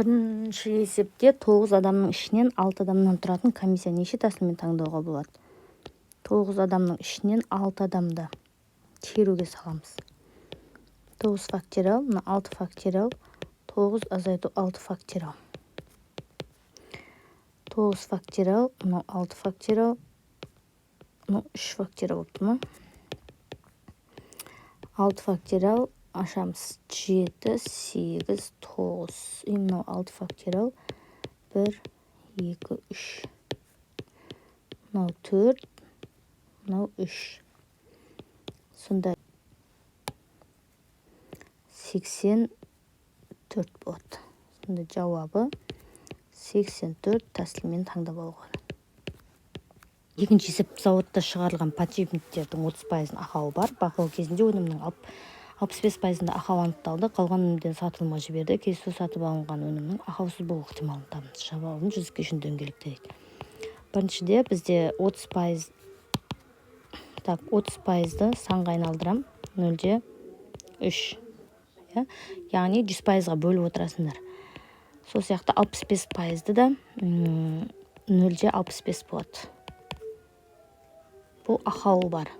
Бірінші есепте 9 адамның ішінен 6 адамнан тұратын комиссия неше тәсілмен таңдауға болады? 9 адамның ішінен 6 адамды теруге саламыз. 9 факториал, мына 6 факториал, 9 азайту 6 факториал. 9 факториал, мынау 6 факториал, мынау 3 факториал болып тұр ма? 6 факториал ашамыз. 7, 8, 9. И мынау 6 факториал 1, 2, 3. Мынау 4, мынау 3. Сонда 84 болады. Сонда жауабы 84 тәсілмен таңдап алуға. Екінші есеп зауытта шығарылған подшипниктердің 30%-ын ақауы бар. Бақылау кезінде өнімнің 65%-ында ақау анықталды, қалған өнімдер сатылымға жіберді. Кездесу сатып алынған өнімнің ақаусыз болу ықтималын табыңыз. Жауабын жүздікке үшін дөңгелекті дейді. Біріншіде бізде 30%, так, 30%-ды санға айналдырам, 0,3. Иә? Яғни 100%-ға бөліп отырасыңдар. Сол сияқты 65%-ды да 0,65 болады. Бұл ақауы бар.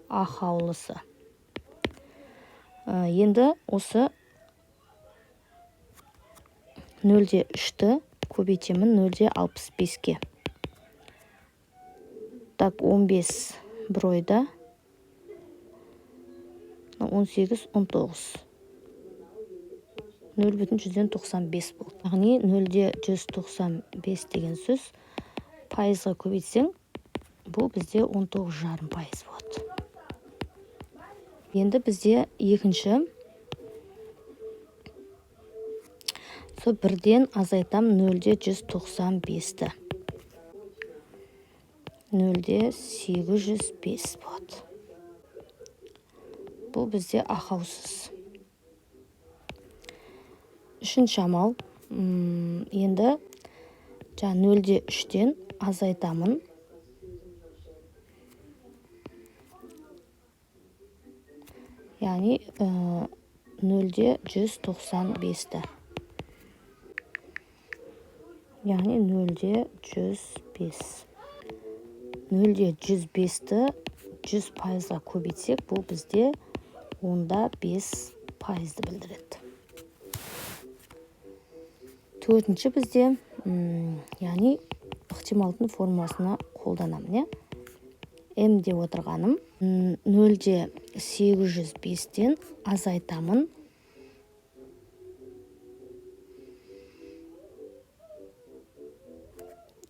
Ақаулысы. Енді осы 0,3-ті көбейтемін 0,65-ке. Так, 15 бір ойда. 18, 19. 0,195 болды. Яғни 0,195 деген сөз пайызға көбейтсең, бұл бізде 19,5% болады. Енді бізде екінші сол бірден азайтам 0,195-ті. 0,805 болады. Бұл бізде ақаусыз. Үшінші амал, енді жаңа 0,3-тен азайтамын. Яғни 0,195-ті. Яғни 0,105. 0,105-ті 100%-ға көбейтсек, бұл бізде 0,5%-ды білдіреді. Төртінші бізде, яғни ықтималдың формуласына қолданамын, иә? М деп отырғаным 0,805-тен азайтамын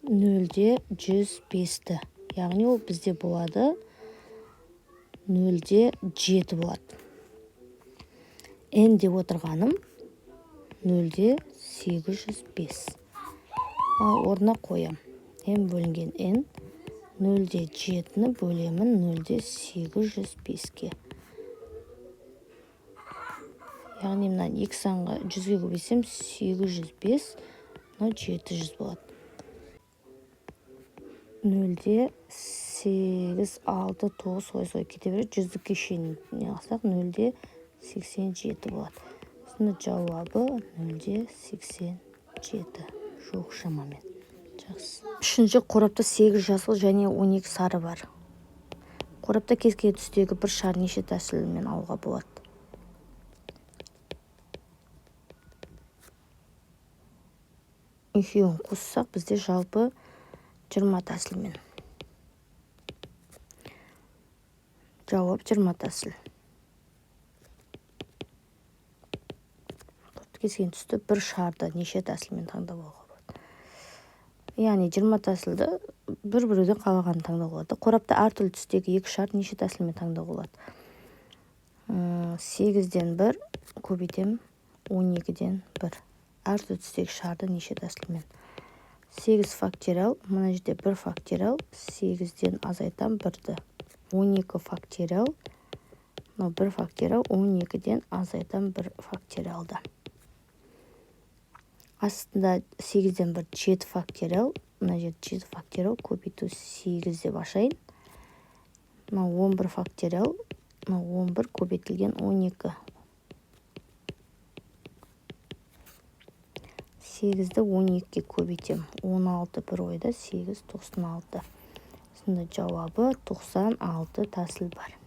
0,105-ті. Яғни ол бізде болады 0,7 болады. Н деп отырғаным 0,805. Ал орнына қоям. М бөлінген Н 0,7-ні бөлемін 0,805-ке. Яғни мына екі санға 100-ге көбейтсем 805, мынау 700 болады. 0,8, 6, 9 солай-солай кете береді. Жүздікке шейін не алсақ 0,87 болады. Сонда жауабы 0,87 жоқ шамамен. Жақсы. Үшінші қорапта 8 жасыл және 12 сары бар. Қорапта кез келген түстегі бір шар неше тәсілмен алуға болады? Екеуін қоссақ, бізде жалпы 20 тәсілмен. Жауап 20 тәсіл. Кез келген түсті бір шарды неше тәсілмен таңдап алуға болады? Яғни 20 тәсілді бір-біреуден қалағанын таңдауға болады. Қорапта әртүрлі түстегі екі шар неше тәсілмен таңдауға болады? 8-ден 1 көбейтем 12-ден 1. Әртүрлі түстегі шарды неше тәсілмен? 8 факториал, мына жерде 1 факториал, 8-ден азайтам 1-ді. 12 факториал, мынау 1 факториал, 12-ден азайтам 1 факториалды. Астында 8-ден 1 7 факториал, мына жерде 7 факториал көбейту 8 деп ашайын. Мынау 11 факториал, мынау 11 көбейтілген 12. Сегізді 12-ге көбейтемін: 16, бір ойда сегіз, 96. Сонда жауабы 96 тәсіл бар.